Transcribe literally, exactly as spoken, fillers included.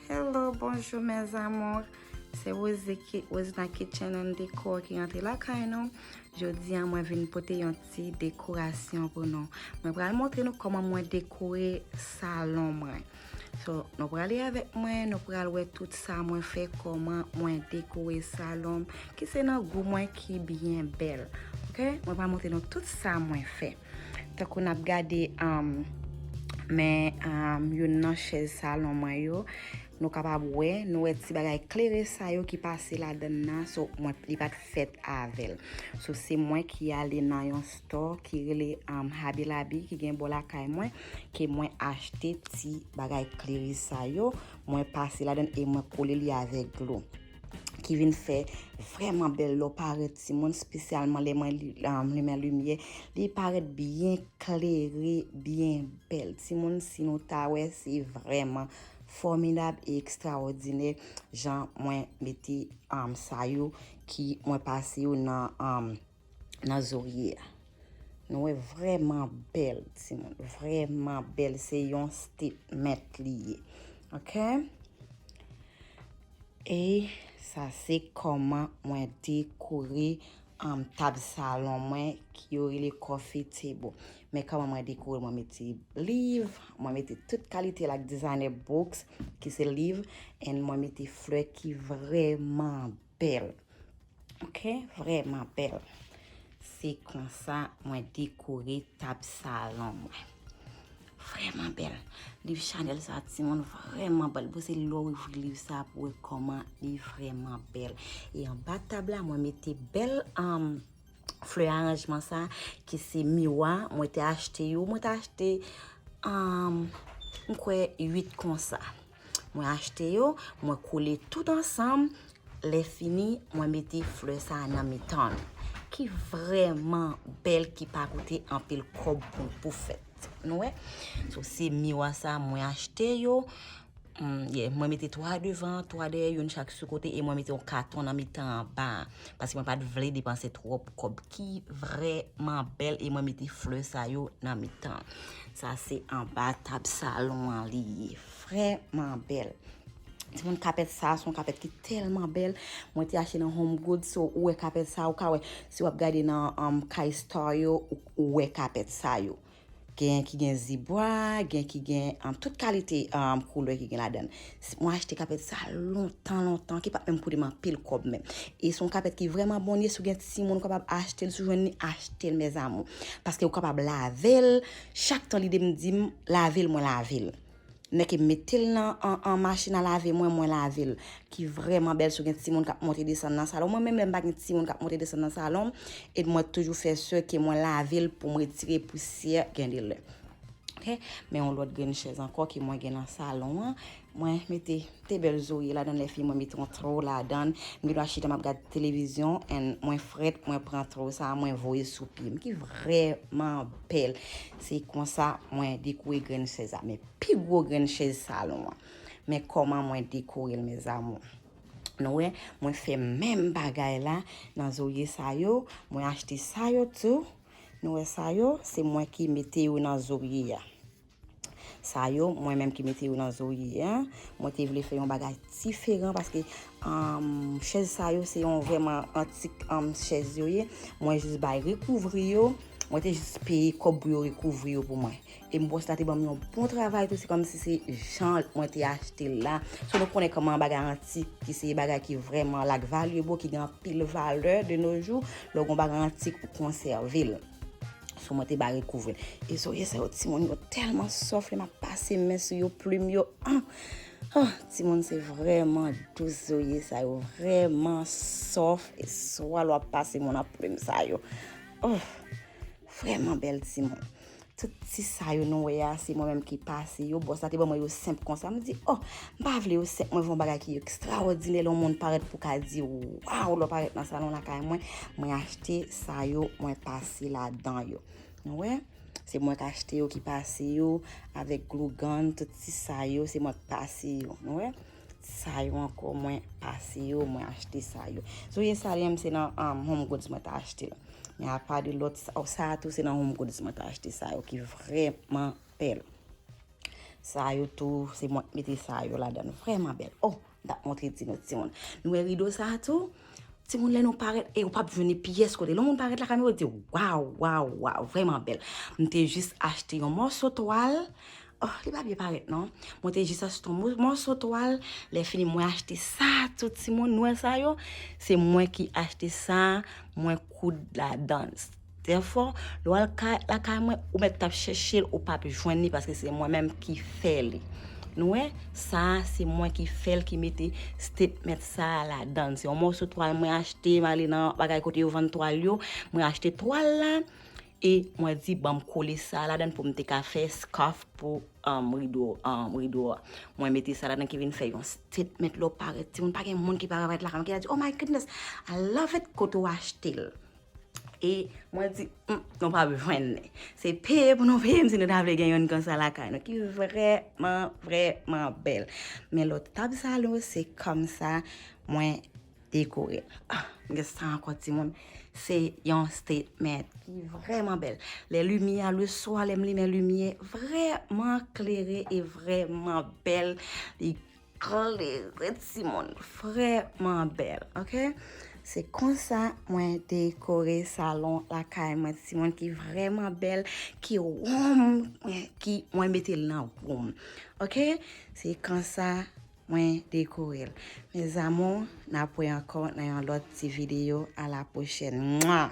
Hello, bonjou mes amours. Se Rosina Kitchen and Decor ki rantre lakay nou. Jodi a mwen vin pote yon ti dekorasyon pou nou. Mwen pral montre nou kòman mwen dekore salon mwen. So, nou prale avèk mwen, nou pral wè tout sa mwen fè, kòman mwen dekore salon m, ki se nan gou mwen ki byen bèl. Ok? Mwen pral montre nou tout sa mwen fè. Tankou n ap gade, um, men, um, youn nan chèz salon mwen yo, nou kapab wè, nou wè ti bagay klere sa yo ki pase ladan nan, so, mwen, li pa t fèt avè l. So, se mwen ki ale nan yon store ki rele, um, Hobby Lobby, ki gen bò lakay mwen, ke mwen achte ti bagay klere sa yo, mwen pase ladan e mwen kole li avèk glo. Ki vin fè vrèman bèl lè w parèt timoun, espesyalman lè mwen li-, um, limen limyè, li parèt byen klere, byen bèl. Timoun, si nou ta wè, se vrèman fòmidab e ekstraòdinè jan mwen mete, um, sa yo ki mwen pase yo nan, um, nan zorye a. Nou wè, vrèman bèl, timoun. Vrèman bèl. Se yon statement li ye. Ok? E sa se kòman mwen dekore, um, tab salon mwen ki yo rele coffee table. Men kòman mwen dekore, mwen mete liv, mwen mete tout kalite like designer books ki se liv, and mwen mete flè ki vrèman bèl. Ok, vrèman bèl. Se konsa mwen dekore tab salon mwen. Vrèman bèl. Liv Chanel sa, timoun, vrèman bèl. Pou se lè w ouvri liv sa pou wè kòman li vrèman bèl. E anba tab la, mwen mete bèl, um, flè aranjman sa, ki se miwa. Mwen te achte yo. Mwen te achte, um, m kwè uit konsa. Mwen achte yo, mwen kole tout ansanm. Lè fini, mwen mete flè sa a nan mitan l, ki vrèman bèl, ki pa koute anpil kòb pou, pou fèt. Nou wè? So, se miwa sa a mwen achte yo. Mm, yeah, mwen mete twa devan, twa dèyè, youn chak sou kote, e mwen mete yon katon nan mitan anba a. Paske mwen pa t vle depanse twòp kòb, ki vrèman bèl, e mwen mete flè sa yo nan mitan. Sa se anba tab salon an li ye. Vrèman bèl. Timoun, kapèt sa, se yon kapèt ki tèlman bèl. Mwen te achte nan Home Goods, so ou wè kapèt sa, ou ka wè, si w ap gade nan, um, Kai Star yo, ou, ou wè kapèt sa yo. Gen ki gen zebra, gen ki gen, um, tout kalite, um, koulè ki gen ladan l. S-, mwen achte kapèt sa lontan, lontan, ki pa t menm koute m anpil kòb menm. E se yon kapèt ki vrèman bon, si w gen timoun, ou kapab achte l, si w jwenn li, achte l, mes amours. Paske ou kapab lave l, chak tan lide m di m, lave l, mwen lave l. Nèk e mete l nan, an, an machin a lave mwen, mwen lave l. Ki vrèman bèl si w gen timoun k ap monte desann nan salon. Mwen menm lè m pa gen timoun k ap monte desann nan salon m, e mwen toujou fè sè ke mwen lave l pou m retire pousyè gen de lè. Ok? Men yon lòt grenn chèz ankò ke mwen gen nan salon an. Mwen mete de bèl zorye ladan l, lè fini mwen mete yon tro ladan l. M gen dwa chita m ap gade televizyon, and mwen frèt, mwen pran tro sa, mwen voye sou pye m. Ki vrèman bèl. Se konsa mwen dekore grenn chèz la. Men pi gwo grenn chèz salon an. Men kòman mwen dekore l, mes amours. Nou wè, mwen fè menm bagay la nan zorye sa yo. Mwen achte sa yo tou. Nou wè sa yo, se mwen ki mete yo nan zorye a. Sa yo, mwen menm ki mete yo nan zorye a. Mwen te vle fè yon bagay diferan paske, um, chèz sa yo se yon vrèman antik, um, chèz yo ye. Mwen jis bay rekouvri yo. Mwen te jis peye kòb pou yo rekouvri yo pou mwen. E m bòs la te ban m yon bon travay tou, se kòmsi se jan mwen te achte l la. So nou konnen kòman bagay antik ki se bagay ki vrèman like valuable, ki gen anpil valè de nos jours, lè w gen yon bagay antik ou konsève l. So mwen te ba rekouvri l. E zorye sa yo timoun yo tèlman sòf, lè m ap pase men sou yo, plim yo, ah, ah, timoun se vrèman dous zorye sa yo, vrèman sòf, e swa lè w ap pase men w nan plim sa yo. Oh, vrèman bèl timoun. Tout ti sa yo nou wè a, se mwen menm ki pase yo. Bòs la te ban mwen yo senp konsa. M di, oh, m pa vle yo senp. Mwen vle yon bagay ki ekstraòdinè. Lè yon moun parèt pou ka di, waw, lè w parèt nan salon lakay mwen, mwen achte sa yo, mwen pase ladan yo. Nou wè? Se mwen k achte yo, ki pase yo, avèk glue gun, tout ti sa yo, se mwen k pase yo. Nou wè? Sa yo ankò, mwen pase yo, mwen achte sa yo. Zorye sa li menm, se nan, um, Home Goods mwen ta achte l. Men apa de lòt sa, sa a tou se nan Home Goods mwen ta achte sa yo ki vrèman bèl. Sa yo tou, se mwen ki mete sa yo ladan. Vrèman bèl. Oh, m t ap montre ti nou, timoun. Nou wè rido sa a tou? Timoun, lè nou parèt, e ou p ap jwenn ni pyès kote. Lè yon moun parèt lakay mwen, yo di, waw, waw, waw, vrèman bèl. M te jis achte yon mòso twal. Oh, li pa byen parèt, non. Mwen te jis achte yon mò- mòso twal. Lè fini, mwen achte sa, tout timoun, nou wè sa yo. Se mwen ki achte sa, mwen koud ladan. Tèfò, lè w al ka- lakay mwen, ou mèt t ap chèche l, ou p ap jwenn li paske se mwen menm ki fè li. Nou wè, sa a se mwen ki fè l, ki mete statement sa a ladan. Se yon mòso twal mwen achte, m ale nan bagay kote yo vann twal yo, mwen achte twal la, e mwen di, ban m kole sa a ladan pou m te ka fè scarf pou um, rido, um, rido a. Mwen mete sa ladan ki vin fè yon statement lè w parèt. Timoun, pa gen moun ki pa parèt lakay mwen ki ta di, oh my goodness, I love it, kote w achte l. E mwen di, mm, nou p ap jwenn li. Se peye pou nou peye m si nou ta vle gen youn konsa lakay nou, ki vrèman, vrèman bèl. Men lòt tab sa nou, se kòmsa mwen dekore l. Ah, m gen sa ankò, timoun. Se yon statement ki vrèman bèl. Lè limyè a, le swa, lè m limen limyè, vrèman klere e vrèman bèl. Li klere, timoun, vrèman bèl, oke? Se konsa mwen dekore salon lakay mwen, timoun, ki vrèman bèl, ki wòm, mwen- ki mwen mete l nan wòm, oke? Se konsa mwen dekore l. Mes amours, n ap wè ankò nan yon lòt ti videyo. A la pwochèn. Mwa!